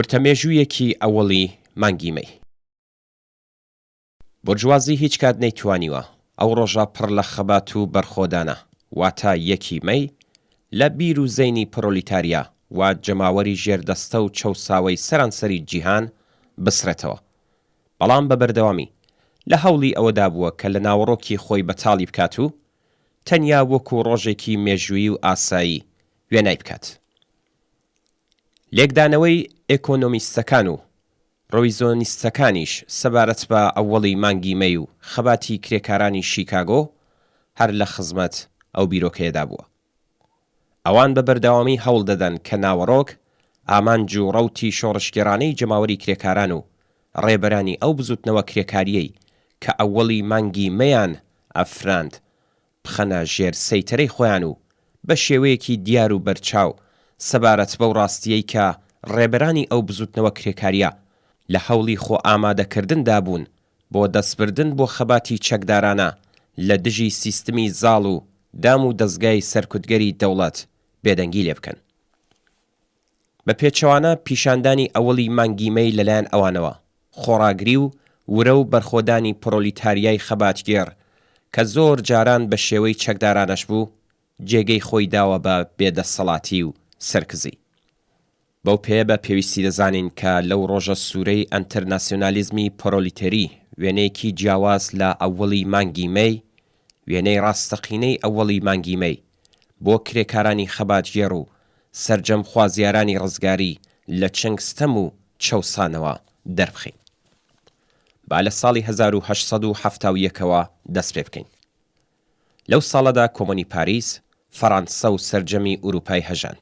کورتە مێژوویەکی ئەوەڵی مانگی مەی. بۆرژوازی هیچ کات نەیتوانیوە ئەو ڕۆژە پڕ لە خەبات و بەرخۆدانە، واتە یەکی مەی، لە بیر و زەینی پرۆلیتاریا و جەماوەری ژێردەستە و چەوساوەی سەرانسەری جیهان بسڕێتەوە. بەڵام بە بەردەوامی لە هەوڵی ئەوەدا بووە کە لە ناوەڕۆکی خۆی بەتاڵی بکات و تەنیا وەکوو ڕۆژێکی مێژوویی و ئاسایی وێنای بکات. لێکدانەوەی ئێکۆنۆمیستەکان و ڕۆیزۆنیستەکانیش سەبارەت بە ئەوەڵی مانگی مەی و خەباتی کرێکارانی شیکاگۆ هەر لە خزمەت ئەو بیرۆکەیەدا بووە. ئەوان بە بەردەوامی هەوڵ دەدەن کە ناوەڕۆک، ئامانج و ڕەوتی شۆڕشگێڕانەی جەماوەری کرێکاران و ڕێبەرانی ئەو بزووتنەوە کرێکارییەی کە ئەوەڵی مانگی مەیان ئەفراند بخەنە ژێر سەیتەرەی خۆیان و بە شێوەیەکی دیار و بەرچاو سەبارەت بەو ڕاستییەی کە ڕێبەرانی ئەو بزووتنەوە کرێکارییە لە هەوڵی خۆ ئامادەکردندا بوون بۆ دەستبردن بۆ خەباتی چەکدارانە لە دژی سیستمی زاڵ و دام و دەزگای سەرکوتگەری دەوڵەت بێدەنگی لێ بکەن. بە پێچەوانە پیشاندانی ئەوەڵی مانگی مەی لەلایەن ئەوانەوە، خۆڕاگری و ورە و بەرخۆدانی پرۆلیتاریای خەباتگێڕ کە زۆر جاران بە شێوەی چەکدارانەش بوو، جێگەی خۆی داوە بە بێدەسەڵاتی و سەرکزی. بەو پێیە بە پێویستی دەزانین کە لەو ڕۆژە سوورەی ئەنترناسیۆنالیزمی پرۆلیتێری وێنەیەکی جیاواز لە ئەوەڵی مانگی مەی، وێنەی ڕاستەقینەی ئەوەڵی مانگی مەی، بۆ کرێکارانی خەباتگێڕ و سەرجەم خوازیارانی ڕزگاری لە چنگ ستەم و چەوسانەوە دەربخەین. با لە ساڵی 1871 ەوە دەست پێ بکەین. لەو ساڵەدا کۆمۆنی پاریس، فەڕانسە و سەرجەمی ئورووپای هەژاند.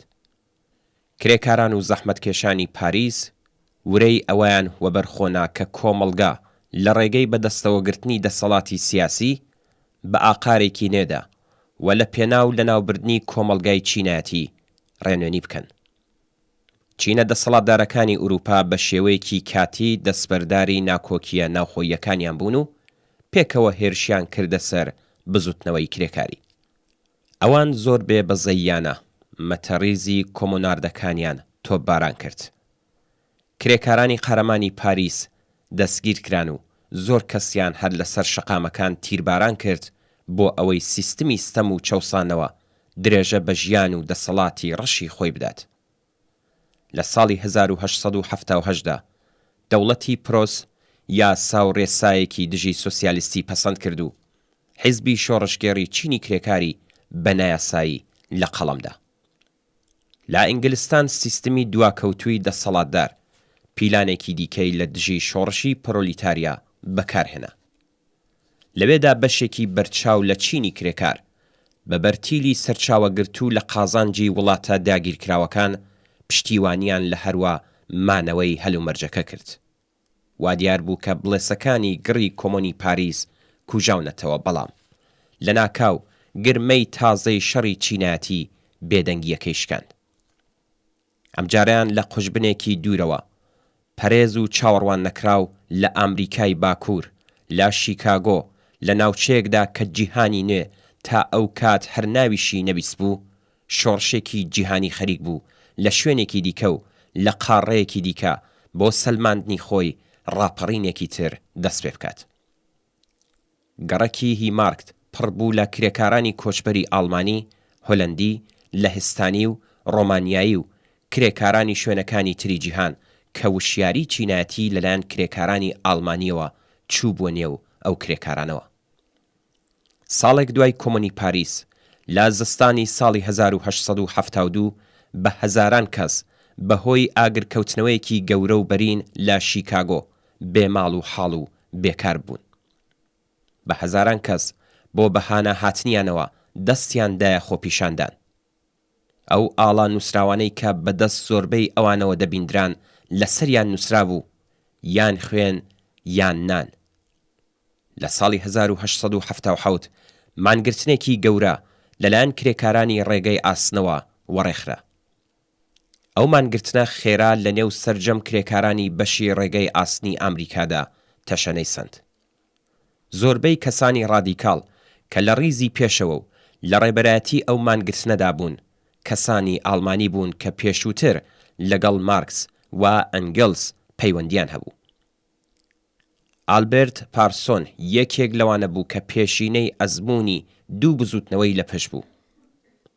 کرێکاران و زەحمەتکێشانی پاریس ورەی ئەوەیان وەبەر خۆ نا کە کۆمەڵگا لە ڕێگەی بەدەستەوەگرتنی دەسەڵاتی سیاسی بە ئاقارێکی نوێدا و لە پێناو لەناوبردنی کۆمەڵگای چینایەتی ڕێنوێنی بکەن. چینە دەسەڵاتدارەکانی ئورووپا بە شێوەیەکی کاتی دەستبەرداری ناکۆکییە ناوخۆییەکانیان بوون و پێکەوە هێرشیان کردە سەر بزووتنەوەی کرێکاری. ئەوان زۆر بێ بەزەییانە مەتەڕیزی کۆمۆناردەکانیان تۆپباران کرد. کرێکارانی قارەمانی پاریس دەستگیرکران و زۆر کەسیان هەر لەسەر شەقامەکان تیرباران کرد بۆ ئەوەی سیستمی ستەم و چەوسانەوە درێژە بە ژیان و دەسەڵاتی ڕەشی خۆی بدات. لە ساڵی 1878 دا دەوڵەتی پرۆس یاسا و ڕێسایەکی دژی سۆسیالیستی پەسەند کرد و حیزبی شۆڕشگێڕی چینی کرێکاری بە نایاسایی لە قەڵەم دا. لە ئینگلستان سیستمی دواکەوتووی دەسەڵاتدار پیلانێکی دیکەی لە دژی شۆڕشی پرۆلیتاریا بەکار هێنا. لەوێدا بەشێکی بەرچاو لە چینی کرێکار بە بەرتیلی سەرچاوەگرتوو لە قازانجی وڵاتە داگیرکراوەکان پشتیوانیان لە هەروا مانەوەی هەلومەرجەکە کرد. وا دیار بوو کە بڵێسەکانی گڕی کۆمۆنی پاریس کوژاونەتەوە بەڵام لەناکاو گرمەی تازەی شەڕی چینایەتی بێدەنگییەکەی شکاند. ئەمجارەیان لە قوژبنێکی دوورەوە، پەرێز و چاوەڕواننەکراو لە ئامریکای باکوور، لە شیکاگۆ، لە ناوچەیەکدا کە جیهانی نوێ تا ئەو کات هەر ناویشی نەبیستبوو، شۆڕشێکی جیهانی خەریک بوو لە شوێنێکی دیکە و لە قاڕڕەیەکی دیکە بۆ سەلماندنی خۆی ڕاپەڕینێکی تر دەست پێ بکات. گەڕەکی هیمارکت پڕ بوو لە کرێکارانی کۆچبەری ئاڵمانی، هۆلەندی، لەهستانی و ڕۆمانیایی و کرێکارانی شوێنەکانی تری جیهان کە وشیاریی چینایەتی لەلایەن کرێکارانی ئاڵمانییەوە چووبووە نێو ئەو کرێکارانەوە. ساڵێک دوای کۆمۆنی پاریس، لە زستانی ساڵی 1872 بە هەزاران کەس بە هۆی ئاگرکەوتنەوەیەکی گەورە و بەرین لە شیکاگۆ بێ ماڵ و حاڵ و بێکار بوون. بە هەزاران کەس بۆ بە هانا هاتنیانەوە دەستیان دایە خۆپیشاندان. ئەو ئاڵا نووسراوانەی کە بە دەست زۆربەی ئەوانەوە دەبیندران لە سەریان نووسرابوو، یان خوێن یان نان. لە ساڵی 1877 مانگرتنێکی گەورە لەلایەن کرێکارانی ڕێگەی ئاسنەوە وەڕێخرا. ئەو مانگرتنە خێرا لە نێو سەرجەم کرێکارانی بەشی ڕێگەی ئاسنی ئامریکادا تەشەنەی سەند. زۆربەی کەسانی ڕادیکاڵ کە لە ڕیزی پێشەوە و لە ڕێبەرایەتی ئەو مانگرتنەدا بوون، کەسانی ئاڵمانی بوون کە پێشووتر لەگەڵ مارکس. و ئەنگڵس پەیوەندییان هەبوو. ئالبێرت پارسۆن یەکێک لەوانە بوو کە پێشینەی ئەزموونی دوو بزووتنەوەی لە پشت بوو،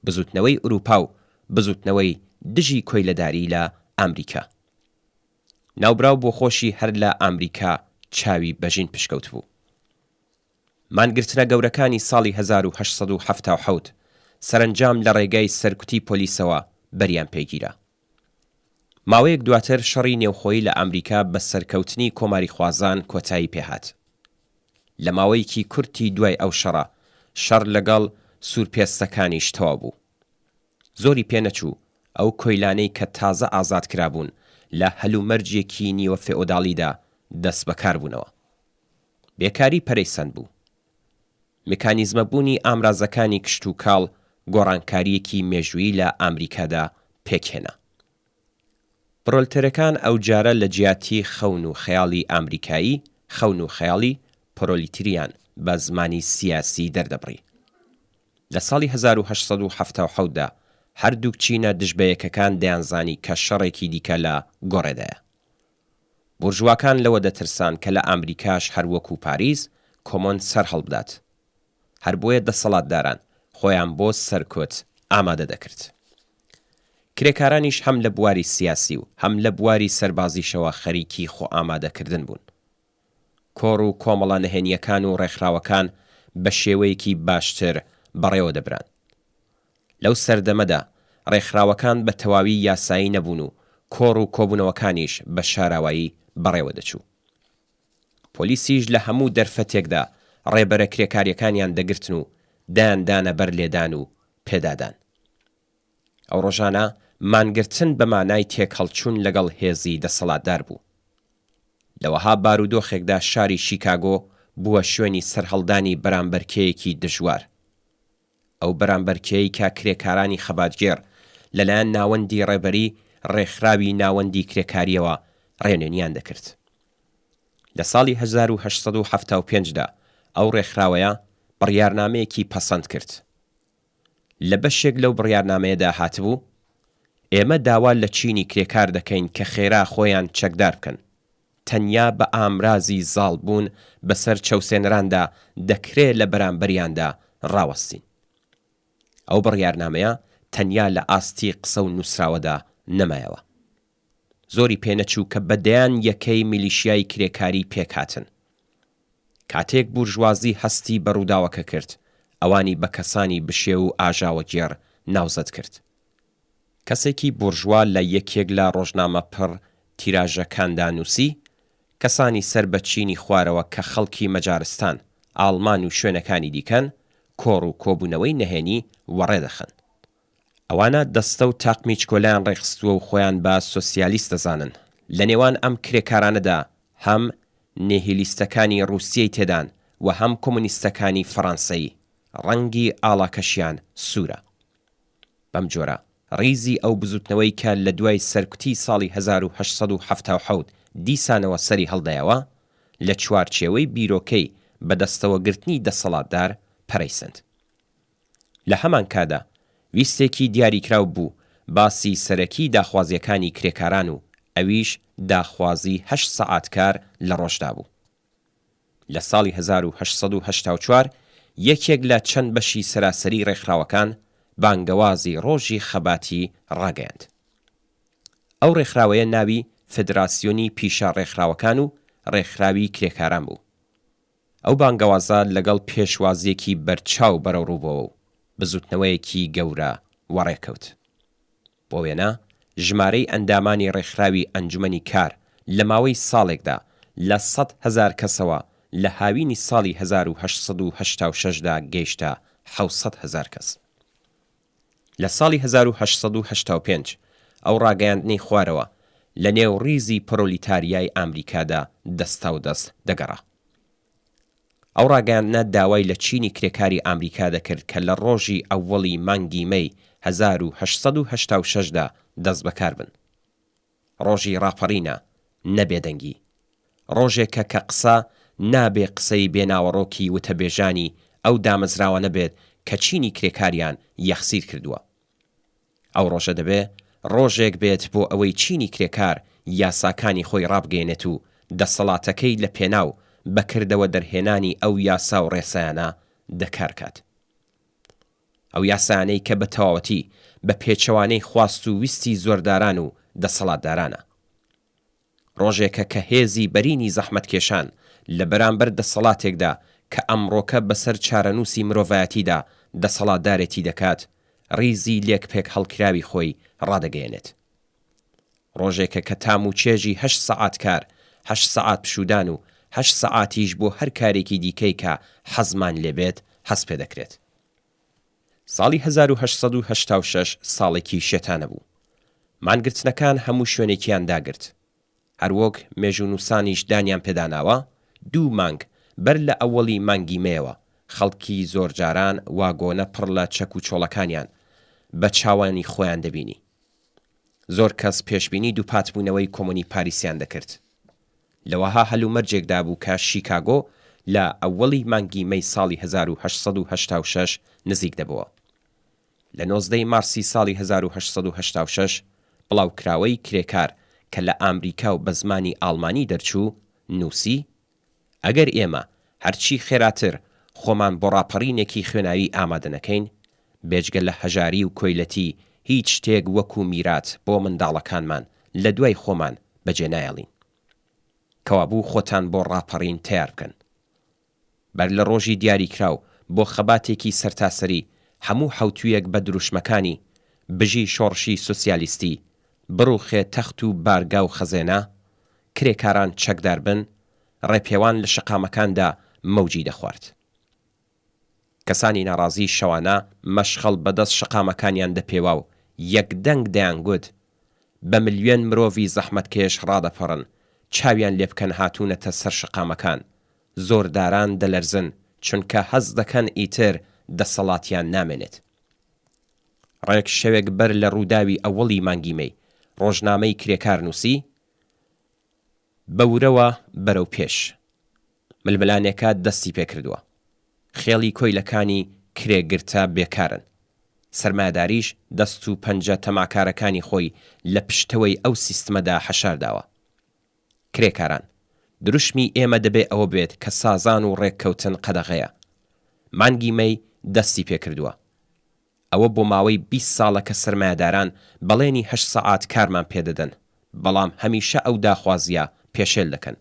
بزووتنەوەی ئورووپا و بزووتنەوەی دژی کۆیلەداری لە ئامریکا. ناوبراو بۆخۆشی هەر لە ئامریکا چاوی بە ژین پشکەوتبوو. مانگرتنە گەورەکانی ساڵی 1877 سەرەنجام لە ڕێگای سەرکوتی پۆلیسەوە بەریان پێگیرا. ماوەیەک دواتر شەڕی نێوخۆیی لە ئامریکا بە سەرکەوتنی کۆماریخوازان کۆتایی پێهات. لە ماوەیەکی کورتی دوای ئەو شەڕە، شەڕ لەگەڵ سوورپێستەکانیش تەواو بوو. زۆری پێ نەچوو ئەو کۆیلانەی کە تازە ئازاد کرابوون لە هەلومەرجێکی نیوە فێئۆداڵیدا دەستبەکار بوونەوە. بێکاری پەرەی سەندبوو. مکانیزمەبوونی ئامرازەکانی کشتوکاڵ گۆڕانکارییەکی مێژوویی لە ئامریکادا پێکهێنا. پرۆلتێرەکان ئەوجارە لە جیاتی خەون و خەیاڵی ئامریکایی، خەون و خەیاڵی پرۆلیتریان بە زمانی سیاسی دەردەبڕی. لە ساڵی 1877 دا هەردووک چینە دژبەیەکەکان دەیانزانی کە شەڕێکی دیکە لە گۆڕێدایە. بورژواکان لەوە دەترسان کە لە ئامریکاش هەر وەکوو پاریس کۆمۆن سەر هەڵبدات. هەر بۆیە دەسەڵاتداران خۆیان بۆ سەرکوت ئامادە دەکرد. کرێکارانیش هەم لە بواری سیاسی و هەم لە بواری سەربازیشەوە خەریکی خۆئامادەکردن بوون. کۆڕ و کۆمەڵە نهێنییەکان و ڕێکخراوەکان بە شێوەیەکی باشتر بەڕێوە دەبران. لەو سەردەمەدا ڕێکخراوەکان بە تەواوی یاسایی نەبوون و کۆڕ و کۆبوونەوەکانیش بە شاراوایی بەڕێوە دەچوو. پۆلیسیش لە هەموو دەرفەتێکدا ڕێبەرە کرێکارییەکانیان دەگرتن و دەیاندانە بەر لێدان و پێدادان. ئەو ڕۆژانە مانگرتن بە مانای تێکهەڵچوون لەگەڵ هێزی دەسەڵاتدار بوو. لە وەها بارودۆخێکدا شاری شیکاگۆ بووە شوێنی سەرهەڵدانی بەرامبەرکێیەکی دژوار. ئەو بەرامبەرکێیەی کە کرێکارانی خەباتگێڕ لەلایەن ناوەندی ڕێبەری ڕێکخراوی ناوەندی کرێکارییەوە ڕێنوێنییان دەکرد. لە ساڵی 1875 دا ئەو ڕێکخراوەیە بڕیارنامەیەکی پەسەند کرد. لە بەشێک لەو بڕیارنامەیەدا هاتبوو، ئێمە داوا لە چینی کرێکار دەکەین کە خێرا خۆیان چەکدار بکەن. تەنیا بە ئامرازی زاڵ بوون بەسەر چەوسێنەراندا دەکرێ لە بەرامبەریاندا ڕاوەستین. ئەو بڕیارنامەیە تەنیا لە ئاستی قسە و نووسراوەدا نەمایەوە. زۆری پێ نەچوو کە بە دەیان یەکەی میلیشیای کرێکاری پێکهاتن. کاتێک بورژوازی هەستی بە ڕووداوەکە کرد، ئەوانی بە کەسانی بشێو و ئاژاوەگێڕ ناوزەد کرد. کەسێکی بورژوا لە یەکێک لە ڕۆژنامە پڕ تیراژەکاندا نووسی، کەسانی سەر بە چینی خوارەوە کە خەڵکی مەجارستان، ئاڵمان و شوێنەکانی دیکەن، کۆڕ و کۆبوونەوەی نەهێنی وەڕێ دەخەن. ئەوانە دەستە و تاقمی چکۆلەیان ڕێکخستووە و خۆیان بە سۆسیالیست دەزانن. لە نێوان ئەم کرێکارانەدا هەم نیهیلیستەکانی ڕووسیەی تێدان و هەم کۆمۆنیستەکانی فەڕانسەیی. ڕەنگی ئاڵاکەشیان سوورە. بەم جۆرە ڕیزی ئەو بزووتنەوەی کە لە دوای سەرکوتی ساڵی 1877 دیسانەوە سەری هەڵدایەوە، لە چوارچێوەی بیرۆکەی بەدەستەوەگرتنی دەسەڵاتدار پەرەی سەند. لە هەمانکادا ویستێکی دیاریکراو بوو باسی سەرەکی داخوازیەکانی کرێکاران و ئەویش داخوازی هەشت سەعات کار لە ڕۆژدا بوو. لە ساڵی 1884 یەکێک لە چەند بەشی سەراسەری ڕێکخراوەکان بانگەوازی ڕۆژی خەباتی ڕاگەیاند. ئەو ڕێکخراوەیە ناوی فدراسیۆنی پیشە ڕێکخراوەکان و ڕێکخراوی کرێکاران بوو. ئەو بانگەوازە لەگەڵ پێشوازییەکی بەرچاو بەرەوڕوو بۆوە و بزووتنەوەیەکی گەورە وەڕێ کەوت. بۆ وێنە ژمارەی ئەندامانی ڕێکخراوی ئەنجومەنی کار لە ماوەی ساڵێکدا لە 100,000 کەسەوە لە هاوینی ساڵی 1886 دا گەیشتە 700,000 کەس. لە ساڵی 1885 ئەو ڕاگەیاندنەی خوارەوە لە نێو ڕیزی پرۆلیتاریای ئامریکادا دەستاودەست دەگەڕا. ئەو ڕاگەیاندنە داوای لە چینی کرێکاری ئامریکا دەکرد کە لە ڕۆژی ئەوەڵی مانگی مەی 1886 دا دەستبەکار بن. ڕۆژی ڕاپەڕینە، نە بێدەنگی. ڕۆژێکە کە قسە نابێ قسەی بێ ناوەڕۆکی وتەبێژانی ئەو دامەزراوانە بێت کە چینی کرێکاریان یەخسیر کردووە. ئەو ڕۆژە دەبێ ڕۆژێک بێت بۆ ئەوەی چینی کرێکار یاساکانی خۆی ڕابگەیەنێت و دەسەڵاتەکەی لە پێناو بە کردەوە دەرهێنانی ئەو یاسا و ڕێسایانە دەکار کات. ئەو یاسایانەی کە بە تەواوەتی بە پێچەوانەی خواست و ویستی زۆرداران و دەسەڵاتدارانە. ڕۆژێکە کە هێزی بەرینی زەحمەتکێشان لە بەرامبەر دەسەڵاتێکدا کە ئەمڕۆکە بەسەر چارەنووسی مرۆڤایەتیدا دەسەڵاتدارێتی دەکات، ڕیزی لێکپێکهەڵکراوی خۆی ڕادەگەیەنێت. ڕۆژێکە کە تام و چێژی هەشت سەعات کار، هەشت سەعات پشوودان و هەشت سەعاتیش بۆ هەر کارێکی دیکەی کە حەزمان لێ بێت هەست پێ دەکرێت. ساڵی 1886 ساڵێکی شێتانە بوو. مانگرتنەکان هەموو شوێنێکیان داگرت. هەروەک مێژوونووسانیش دانیان پێداناوە، دوو مانگ بەر لە ئەوەڵی مانگی مەیەوە، خەڵکی زۆرجاران واگۆنە پڕ لە چەک و چۆڵەکانیان بە چاوانی خۆیان دەبینی. زۆر کەس پێشبینی دووپاتبوونەوەی کۆمۆنی پاریسیان دەکرد. لە وەها هەلومەرجێکدا بوو کە شیکاگۆ لە ئەوەڵی مانگی مەی ساڵی 1886 نزیک دەبۆوە. لە 19 ی مارسی ساڵی 1886 بڵاوکراوەی کرێکار کە لە ئامریکا و بە زمانی ئاڵمانی دەرچوو، نووسی، ئەگەر ئێمە هەرچی خێراتر خۆمان بۆ ڕاپەڕینێکی خوێناوی ئامادە نەکەین، بێجگە لە هەژاری و کۆیلەتی هیچ شتێک وەکو میرات بۆ منداڵەکانمان لە دوای خۆمان بەجێ نایەڵین. کەوابوو خۆتان بۆ ڕاپەڕین تەیار بکەن. بەر لە ڕۆژی دیاریکراو بۆ خەباتێکی سەرتاسەری هەموو حەوتوویەک بە دروشمەکانی، بژی شۆڕشی سوسیالیستی، بڕوخێ تەخت و بارگا و خەزێنە، کرێکاران چەکدار بن، ڕێپێوان لە شەقامەکاندا مەوجی دەخوارد. کەسانی ناڕازی شەوانە مەشخەڵ بە دەست شەقامەکانیان دەپێوا و یەک دەنگ دەیانگوت، بە ملیۆن مرۆڤی زەحمەتکێش ڕادەپەڕن، چاویان لێ بکەن هاتوونەتە سەر شەقامەکان. زۆرداران دەلەرزن، چونکە هەست دەکەن ئیتر دەسەڵاتیان نامێنێت. ڕێک شەوێک بەر لە ڕووداوی ئەوەڵی مانگی مەی، ڕۆژنامەی کرێکار نووسی، بە ورەوە بەرەو پێش. ململانێکە دەستی پێکردووە. خێڵی کۆیلەکانی کرێگرتە بێکارن. سەرمایەداریش دەست و پەنجە تەماکارەکانی خۆی لە پشتەوەی ئەو سیستمەدا حەشار داوە. کرێکاران، دروشمی ئێمە دەبێ ئەوە بێت کە سازان و ڕێککەوتن قەدەغەیە. مانگی مەی دەستی پێکردووە. ئەوە بۆ ماوەی 20 ساڵە کە سەرمایەداران بەڵێنی هەشت سەعات کارمان پێ دەدەن، بەڵام هەمیشە ئەو داخوازییە پێشێل دەکەن.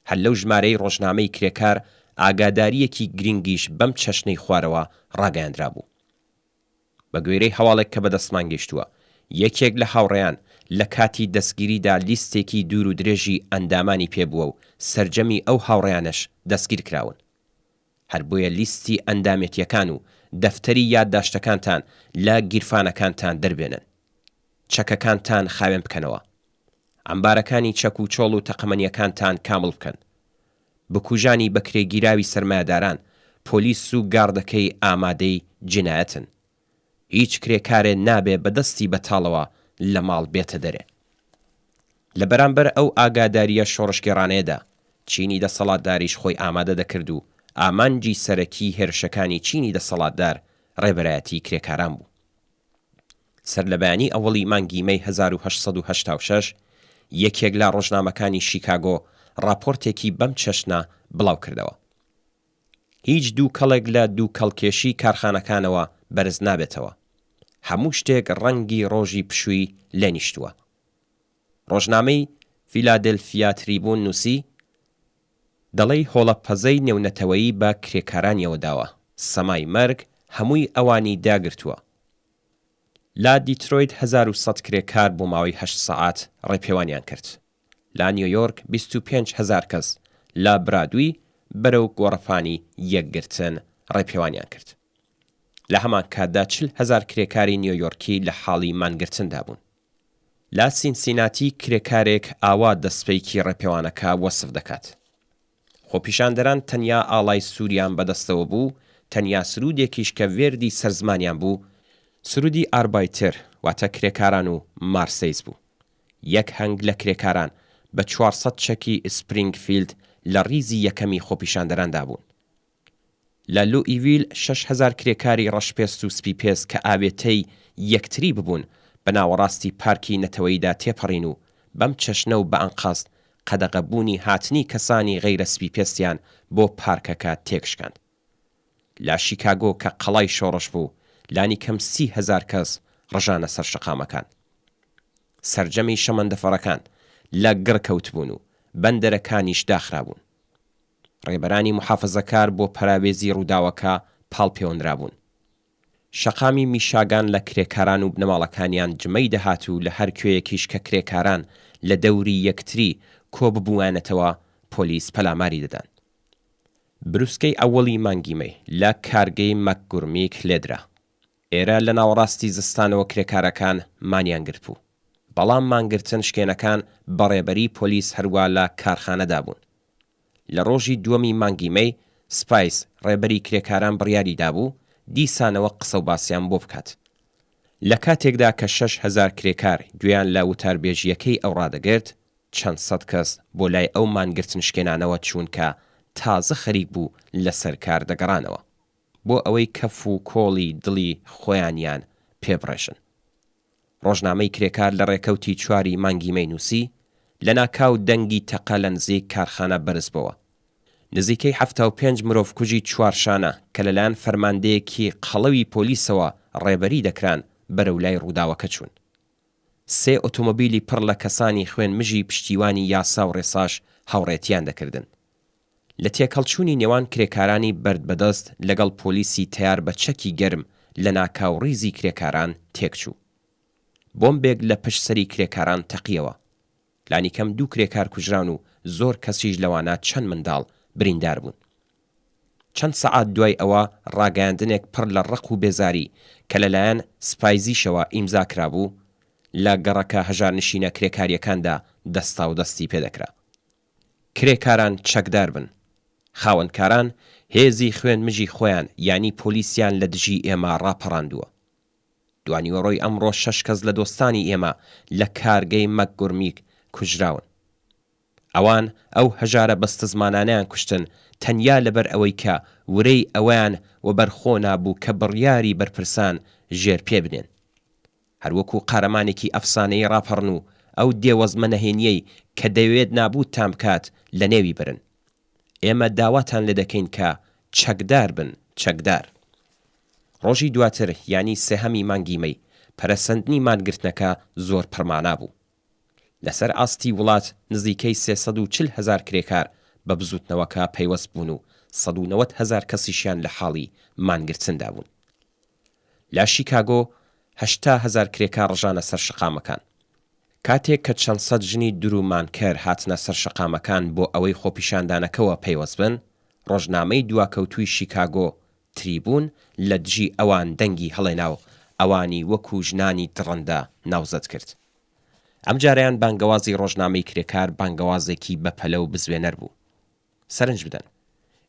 هەر لەو ژمارەی ڕۆژنامەی کرێکار ئاگادارییەکی گرینگیش بەم چەشنەی خوارەوە ڕاگەیاندرابوو. بە گوێرەی هەواڵێک کە بەدەستمان گەیشتووە، یەکێک لە هاوڕێیان لە کاتی دەستگیریدا لیستێکی دوور و درێژی ئەندامانی پێ بووە و سەرجەمی ئەو هاوڕێیانەش دەستگیر کراون. هەر بۆیە لیستی ئەندامێتییەکان و دەفتەری یادداشتەکانتان لە گیرفانەکانتان دەربێنن. چەکەکانتان خاوێن بکەنەوە. عەمبارەکانی چەک و چۆڵ و تەقەمەنییەکانتان کامڵ بکەن. بکوژانی بەکرێگیراوی سەرمایەداران، پۆلیس و گاڕدەکەی ئامادەی جینایەتن. هیچ کرێکارێ نابێ بە دەستی بەتاڵەوە لە ماڵ بێتە دەرێ. لە بەرامبەر ئەو ئاگادارییە شۆڕشگێڕانەیەدا، چینی دەسەڵاتداریش خۆی ئامادە دەکرد و ئامانجی سەرەکیی هێرشەکانی چینی دەسەڵاتدار ڕێبەرایەتیی کرێکاران بوو. سەرلەبەیانی ئەوەڵی مانگی مەی 1886، یەکێک لە ڕۆژنامەکانی شیکاگۆ ڕاپۆرتێکی بەم چەشنە بڵاو کردەوە. هیچ دووکەڵێک لە دووکەڵکێشی کارخانەکانەوە بەرز نابێتەوە. هەموو شتێک ڕەنگی ڕۆژی پشووی لێ نیشتووە. ڕۆژنامەی فیلادێلفیا تریبوون نووسی، دەڵێی هۆڵە پەزەی نێونەتەوەیی بە کرێکارانیەوە داوە، سەمای مەرگ هەمووی ئەوانی داگرتووە. لە دیترۆیت 1100 کرێکار بۆ ماوەی هەشت سەعات ڕێپێوانیان کرد. لە نیۆیۆرک 25 هەزار کەس لە برادوی بەرەو گۆڕەپانی یەکگرتن ڕێپێوانیان کرد. لە هەمان کاتدا 40 هەزار کرێکاری نیۆیۆرکی لە حاڵی مانگرتندا بوون. لە سینسیناتی کرێکارێک ئاوا دەسپێکی ڕێپێوانەکە وەسف دەکات. خۆپیشاندەران تەنیا ئاڵای سووریان بەدەستەوە بوو، تەنیا سروودێکیش کە وێردی سەر زمانیان بوو، سروودی ئاربایتر واتە کرێکاران و مارسەیز بوو. یەک هەنگ لە کرێکاران بە 400 چەکی ئسپرینگفیلد لە ڕیزی یەکەمی خۆپیشاندەراندا بوون. لە لوئیویل 6000 کرێکاری ڕەشپێست و سپیپێست کە ئاوێتەی یەکتری ببوون، بە ناوەڕاستی پارکی نەتەوەییدا تێپەڕین و. بەم چەشنە و بە ئەنقەست قەدەغەبوونی هاتنی کەسانی غەیرە سپیپێستیان بۆ پارکەکە تێکشکاند. لە شیکاگۆ کە قەڵای شۆڕش بوو، لانیکەم 30 هەزار کەس ڕژانە سەر شەقامەکان. سەرجەمی شەمەندەفەڕەکان لە گڕ کەوتبوون و بەندەرەکانیش داخرابوون. ڕێبەرانی موحافزەکار بۆ پەراوێزی ڕووداوەکە پاڵپێوەنرابوون. شەقامی میشاگان لە کرێکاران و بنەماڵەکانیان جمەی دەهات و لە هەر کوێیەکیش کە کرێکاران لە دەوری یەکتری کۆ ببووایەنەتەوە پۆلیس پەلاماری دەدان. بروسکەی ئەوەڵی مانگی مەی لە کارگەی مەکگورمیک لێدرا. ئێرە لە ناوەڕاستی زستانەوە کرێکارەکان مانیان گرتبوو. بەڵام مانگرتن شکێنەکان بە ڕێبەری پۆلیس هەروا لە کارخانەدا بوون. لە ڕۆژی دووەمی مانگی مەی، سپایس، ڕێبەری کرێکاران بڕیاری دابوو، دیسانەوە قسەوباسیان بۆ بکات. لە کاتێکدا کە 6000 کرێکار گوێیان لە وتاربێژییەکەی ئەو ڕادەگرت، چەند سەد کەس بۆ لای ئەو مانگرتنشکێنانەوە چوون کە تازە خەریک بوو لەسەر کار دەگەڕانەوە، بۆ ئەوەی کەف و کۆڵی دڵی خۆیانیان پێ بڕێژن. ڕۆژنامەی کرێکار لە ڕێکەوتی چواری مانگی مەی نووسی، لەناکاو دەنگی تەقە لە نزیک کارخانە بەرزبۆوە. نزیکەی 75 مرۆڤکوژی چوارشانە کە لەلایەن فەرماندەیەکی قەڵەوی پۆلیسەوە ڕێبەری دەکران بەرەو لای ڕووداوەکە چوون. سێ ئۆتۆمۆبیلی پڕ لە کەسانی خوێنمژی پشتیوانی یاسا و ڕێساش هاوڕێتیان دەکردن. لە تێکهەڵچوونی نێوان کرێکارانی بەرد بەدەست لەگەڵ پۆلیسی تەیار بە چەکی گەرم لەناکاو ڕیزی کرێکاران تێکچوو. بۆمبێک لە پشت سەری کرێکاران تەقیەوە. لانیکەم دوو کرێکار کوژران و زۆر کەسیش لەوانە چەند منداڵ بریندار بوون. چەند سەعات دوای ئەوە ڕاگەیاندنێک پڕ لە ڕق و بێزاری کە لەلایەن سپایزیشەوە ئیمزا کرابوو، لە گەڕەکە هەژارنشینە کرێکارییەکاندا دەستاودەستی پێدەکرا. کرێکاران چەکدار بن. خاوەنکاران هێزی خوێنمژی خۆیان یانی پۆلیسیان لە دژی ئێمە ڕاپەڕاندووە. دوانیوەڕۆی ئەمڕۆ شەش کەس لە دۆستانی ئێمە لە کارگەی مەکگورمیک کوژراون. ئەوان ئەو هەژارە بەستەزمانانەیان کوشتن تەنیا لەبەر ئەوەی کە ورەی ئەوەیان وەبەر خۆ نابوو کە بڕیاری بەرپرسان ژێر پێ بنێن. هەر وەکوو قارەمانێکی ئەفسانەیی ڕاپەڕن و ئەو دێوەزمە نەهێنییەی کە دەیەوێت نابوودتان بکات لەنێوی بەرن. ئێمە داواتان لێ دەکەین کە چەکدار بن، چەکدار. ڕۆژی دواتر یانی سێهەمی مانگی مەی، پەرەسەندنی مانگرتنەکە زۆر پڕمانا بوو. لەسەر ئاستی وڵات نزیکەی 340 هەزار کرێکار بە بزووتنەوەکە پەیوەست بوون و 190 هەزار کەسیشیان لە حاڵی مانگرتندا بوون. لە شیکاگۆ 80 هەزار کرێکار ڕژانە سەر شەقامەکان. کاتێک کە چەند سەد ژنی دروومانکەر هاتنە سەر شەقامەکان بۆ ئەوەی خۆپیشاندانەکەوە پەیوەست بن، ڕۆژنامەی دواکەوتووی شیکاگۆ تریبوون لە دژی ئەوان دەنگی هەڵێنا و ئەوانی وەکوو ژنانی دڕندە ناوزەد کرد. ئەمجارەیان بانگەوازی ڕۆژنامەی کرێکار بانگەوازێکی بەپەلە و بزوێنەر بوو. سەرنج بدەن.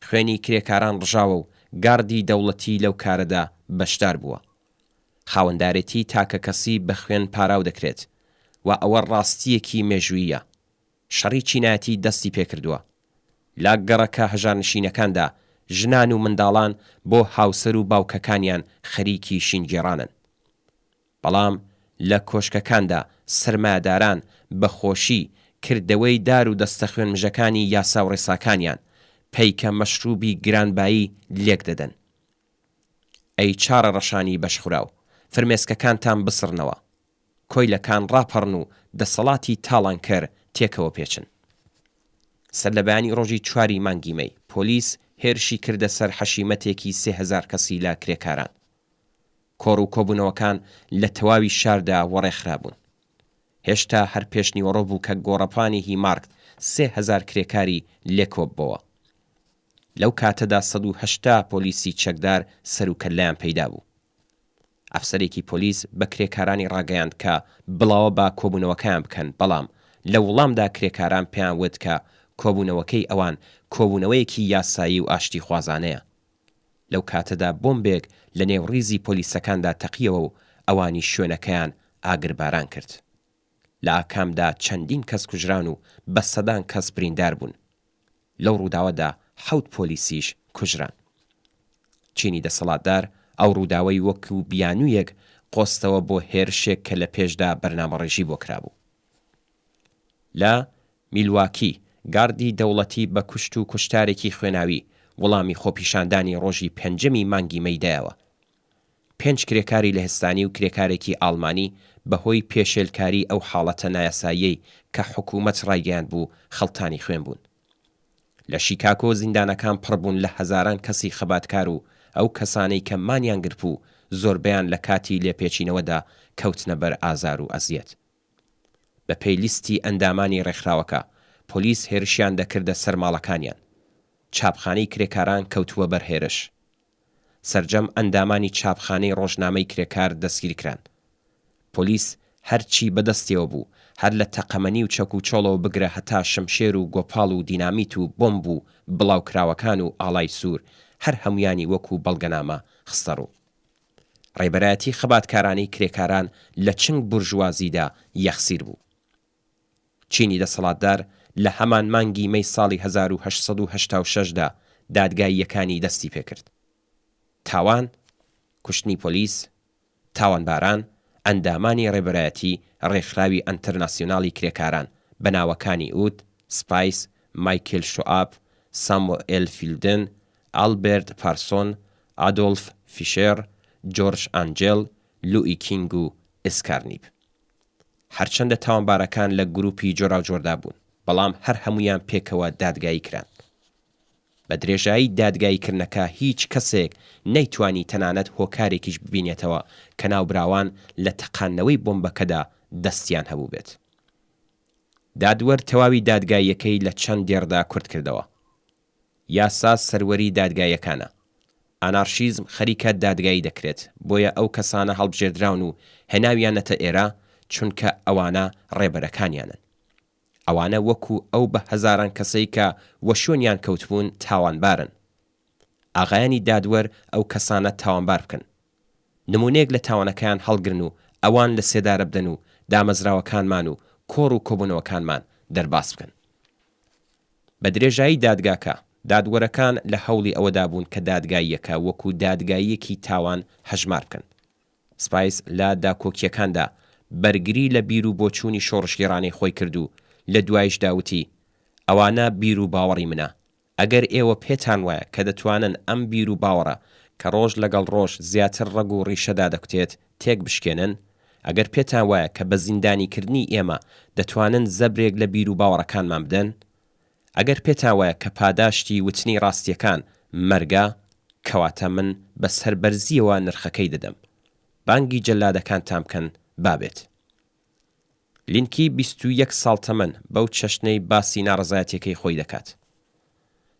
خوێنی کرێکاران ڕژاوە و گاردی دەوڵەتی لەو کارەدا بەشدار بووە. خاوەندارێتی تاکەکەسی بە خوێن پاراو دەکرێت و ئەوە ڕاستییەکی مێژووییە. شەڕی چینایەتی دەستی پێکردووە. لە گەڕەکە هەژارنشینەکاندا ژنان و منداڵان بۆ هاوسەر و باوکەکانیان خەریکی شینگێڕانن. بەڵام لە کۆشکەکاندا سەرمایەداران بە خۆشی کردەوەی دار و دەستە خوێنمژەکانی یاسا و ڕێساکانیان، پەیکە مەشروبی گرانبایی لێک دەدەن. ئەی چاڕە ڕەشانی بەشخوراو، فرمێسکەکانتان بسڕنەوە. کۆیلەکان ڕاپەڕن و دەسەڵاتی تاڵانکەر تێکەوە پێچن. سەرلەبەیانی ڕۆژی چواری مانگی مەی، پۆلیس هێرشی کردە سەر حەشیمەتێکی 3000 کەسی لە کرێکاران. کۆڕ و کۆبوونەوەکان لە تەواوی شاردا وەڕێخرابوون. هێشتا هەر پێشنیوەڕۆ بوو کە گۆڕەپانی هیمارکت 3000 کرێکاری لێ کۆببۆوە. لەو کاتەدا 180 پۆلیسی چەکدار سەروکەللەیان پەیدا بوو. ئەفسەرێکی پۆلیس بە کرێکارانی ڕاگەیاند کە بڵاوە بە کۆبوونەوەکەیان بکەن، بەڵام لە وڵامدا کرێکاران پێیان وت کە کۆبوونەوەکەی ئەوان کۆبوونەوەیەکی یاسایی و ئاشتیخوازانەیە. لەو کاتەدا بۆمبێک لە نێو ڕیزی پۆلیسەکاندا تەقیەوە و ئەوانیش شوێنەکەیان ئاگرباران کرد. لە ئاکامدا چەندین کەس کوژران و بە سەدان کەس بریندار بوون. لەو ڕووداوەدا حەوت پۆلیسیش کوژران. چینی دەسەڵاتدار ئەو ڕووداوەی وەکوو بیانوویەک قۆستەوە بۆ هێرشێک کە لە پێشدا بەرنامەڕێژی بۆ کرابوو. لە میلواکی، گاردی دەوڵەتی بە کوشت و کوشتارێکی خوێناوی وڵامی خۆپیشاندانی ڕۆژی پێنجەمی مانگی مەی دایەوە. پێنج کرێکاری لەهستانی و کرێکارێکی ئاڵمانی بە هۆی پێشێلکاری ئەو حاڵەتە نایاساییەی کە حکوومەت ڕایگەیاندبوو خەڵتانی خوێن بوون. لە شیکاکۆ زیندانەکان پڕ بوون لە هەزاران کەسی خەباتکار و ئەو کەسانەی کە مانیان گرپوو زۆربەیان لە کاتی لێپێچینەوەدا کەوتنە بەر ئازار و ئەزیەت. بە پێی لیستی ئەندامانی ڕێکخراوەکە، پۆلیس هێرشیان دەکردە سەر ماڵەکانیان. چاپخانەی کرێکاران کەوتبووە بەر هێرش. سەرجەم ئەندامانی چاپخانەی ڕۆژنامەی کرێکار دەستگیرکران. پۆلیس هەرچی بەدەستیەوە بوو، هەر لە تەقەمەنی و چەک و چۆڵەوە بگرە هەتا شمشێر و گۆپاڵ و دینامیت و بۆمب و بڵاوکراوەکان و ئاڵای سوور، هەر هەموویانی وەکوو بەڵگەنامە خستەڕوو. ڕێبەرایەتی خەباتکارانەی کرێکاران لە چنگ بورژوازیدا یەخسیر بوو. چینی دەسەڵاتدار لە هەمان مانگی مەی ساڵی 1886 دا دادگاییەکانی دەستی پێکرد. تاوان، کوشتنی پۆلیس، تاوانباران، ئەندامانی ڕێبەرایەتی ڕێکخراوی ئەنتەرناسیۆناڵی کرێکاران بە ناوەکانی ئوت سپایس، مایکل شوئاب، سامۆئێل فیلدن، ئالبێرت پارسۆن، ئادۆلف فیشێڕ، جۆرج ئانجێل، لوئی کینگ و ئێسکار نیپ. هەرچەندە تاوانبارەکان لە گروپی جۆراوجۆردا بوون، بەڵام هەر هەموویان پێکەوە دادگایی کران. بە درێژایی دادگاییکردنەکە هیچ کەسێک نەیتوانی تەنانەت هۆکارێکیش ببینێتەوە کە ناوبراوان لە تەقاندنەوەی بۆمبەکەدا دەستیان هەبووبێت. دادوەر تەواوی دادگاییەکەی لە چەند دێڕدا کورت کردەوە. یاسا سەروەری دادگاییەکانە. ئانارشیزم خەریکە دادگایی دەکرێت، بۆیە ئەو کەسانە هەڵبژێردراون و هێناویانەتە ئێرە، چونکە ئەوانە ڕێبەرەکانیانن. ئەوانە وەکو ئەو بە هەزاران کەسەی کە وەشوێنیان کەوتبوون تاوانبارن. ئاغایانی دادوەر ئەو کەسانە تاوانبار بکەن. نموونەیەک لە تاوانەکەیان هەڵگرن و ئەوان لە سێدارە بدەن و دامەزراوەکانمان و کۆڕ و کۆبوونەوەکانمان دەرباز بکەن. بە درێژایی دادگاکە، دادوەرەکان لە هەوڵی ئەوەدا بوون کە دادگاییەکە وەکو دادگاییەکی تاوان هەژمار بکەن. سپایس لە داکۆکییەکاندا بەرگری لە بیر و بۆچوونی شۆڕشگێڕانەی خۆی کرد و لە دوایشدا وتی، ئەوانە بیر و باوەڕی منە. ئەگەر ئێوە پێتان وایە کە دەتوانن ئەم بیر و باوەڕە کە ڕۆژ لەگەڵ ڕۆژ زیاتر ڕەگ و ڕیشە دادەکوتێت تێک بشکێنن، ئەگەر پێتان وایە کە بە زیندانیکردنی ئێمە دەتوانن زەبرێک لە بیر و باوەڕەکانمان بدەن، ئەگەر پێتان وایە کە پاداشتی وتنی ڕاستییەکان مەرگە، کەواتە من بە سەربەرزییەوە نرخەکەی دەدەم. بانگی جەلادەکانتان بکەن با بێت. لینکی 21 ساڵ تەمەن بەو چەشنەی باسی ناڕەزایەتیەکەی خۆی دەکات.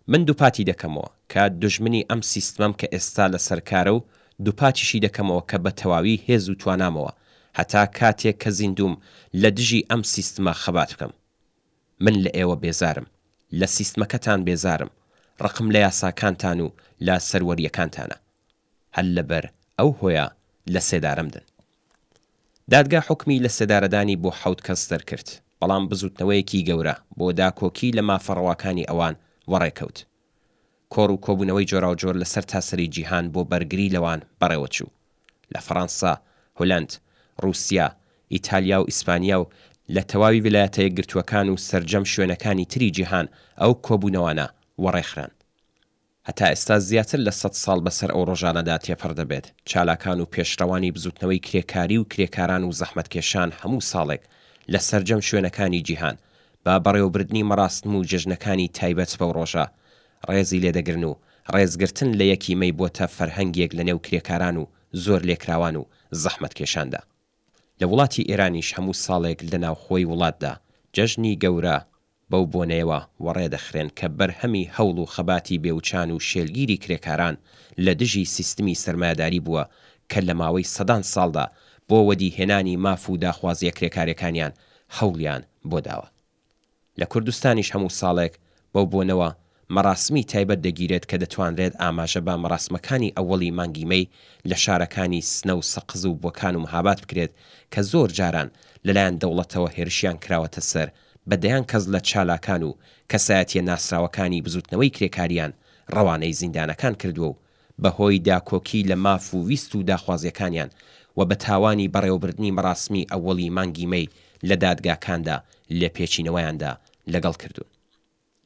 من دووپاتی دەکەمەوە کە دوژمنی ئەم سیستمەم کە ئێستا لەسەر کارە و دووپاتیشی دەکەمەوە کە بە تەواوی هێز و توانامەوە هەتا کاتێک کە زیندووم لە دژی ئەم سیستمە خەبات بکەم. من لە ئێوە بێزارم، لە سیستمەکەتان بێزارم، ڕقم لە یاساکانتان و لە سەروەرییەکانتانە. هەر لەبەر ئەو هۆیە لە سێدارەم دەن. دادگا حوکمی لە سێدارەدانی بۆ حەوت کەس دەرکرد، بەڵام بزووتنەوەیەکی گەورە بۆ داکۆکی لە مافە ڕەواکانی ئەوان وەڕێکەوت. کۆڕ و کۆبوونەوەی جۆراوجۆر لە سەرتاسەری جیهان بۆ بەرگری لەوان بەڕێوەچوو. لە فەڕەنسا، هولەند، ڕووسیا، ئیتالیا و ئیسپانیا و لە تەواوی ویلایەتە یەکگرتووەکان و سەرجەم شوێنەکانی تری جیهان ئەو کۆبوونەوانە وەڕێخران. هەتا ئێستا زیاتر لە سەد ساڵ بەسەر ئەو ڕۆژانەدا تێپەڕ دەبێت، چالاکان و پێشڕەوانی بزووتنەوەی کرێکاری و کرێکاران و زەحمەتکێشان هەموو ساڵێک لە سەرجەم شوێنەکانی جیهان بە بەڕێوەبردنی مەڕاسم و جەژنەکانی تایبەت بەو ڕۆژە ڕێزی لێدەگرن و ڕێزگرتن لە یەکی مەی بۆتە فەرهەنگێک لە نێو کرێکاران و زۆرلێکراوان و زەحمەتکێشاندا. لە وڵاتی ئێرانیش هەموو ساڵێک لە ناوخۆی وڵاتدا جەژنی گەورە بەو بۆنەیەوە وەڕێ دەخرێن کە بەرهەمی هەوڵ و خەباتی بێوچان و شێلگیری کرێکاران لە دژی سیستمی سەرمایەداری بووە کە لە ماوەی سەدان ساڵدا بۆ وەدیهێنانی ماف و داخوازییە کرێکارییەکانیان هەوڵیان بۆ داوە. لە کوردستانیش هەموو ساڵێک بەو بۆنەوە مەراسمی تایبەت دەگیرێت کە دەتوانرێت ئاماژە بە مەراسمەکانی ئەوەڵی مانگی مەی لە شارەکانی سنە و سەقز و بۆکان و مهاباد بکرێت کە زۆر جاران لەلایەن دەوڵەتەوە هێرشیان کراوەتە سەر بە دەیان کەس لە چالاکان و کەسایەتیە ناسراوەکانی بزوتنەوەی کرێکاریان ڕەوانەی زیندانەکان کردووە و بە هۆی داکۆکی لە ماف و ویست و داخوازیەکانیان و بە تاوانی بەڕێوەبردنی مەراسمی ئەوەڵی مانگی مەی. لە دادگاکاندا لێپێچینەوەیاندا لەگەڵ کردوون.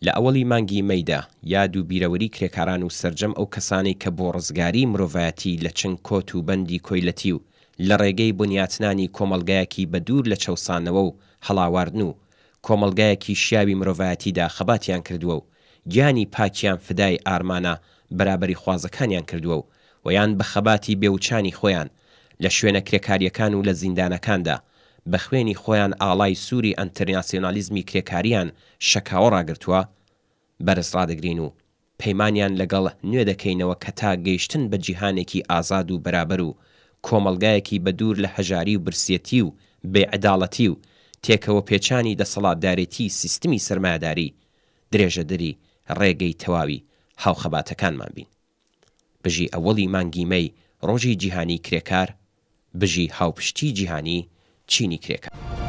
لە ئەوەڵی مانگی مەیدا یاد و بیرەوەری کرێکاران و سەرجەم ئەو کەسانەی کە بۆ ڕزگاریی مرۆڤایەتی لە چنگ کۆت و بەندی کۆیلەتی و لە ڕێگەی بنیاتنانی کۆمەڵگایەکی بە دوور لە چەوسانەوە و هەڵاواردن و کۆمەڵگایەکی شیاوی مرۆڤایەتیدا خەباتیان کردووە و گیانی پاکیان فدای ئارمانە بەرابەریخوازەکانیان کردووە و و یان بە خەباتی بێوچانی خۆیان لە شوێنە کرێکارییەکان و لە زیندانەکاندا بە خوێنی خۆیان ئاڵای سووری ئەنترناسیۆنالیزمی کرێکارییان شەکاوە ڕاگرتووە بەرز ڕادەگرین و پەیمانیان لەگەڵ نوێ دەکەینەوە کە تا گەیشتن بە جیهانێکی ئازاد و بەرابەر و کۆمەڵگایەکی بەدوور لە هەژاری و برسیەتی و بێعەداڵەتی و تێکەوەپێچانی دەسەڵاتدارێتی سیستمی سەرمایەداری درێژەدەری ڕێگەی تەواوی هاوخەباتەکانمان بین. بژی ئەوەڵی مانگی مەی ڕۆژی جیهانی کرێکار، بژی هاوپشتی جیهانی چینی کرێکار.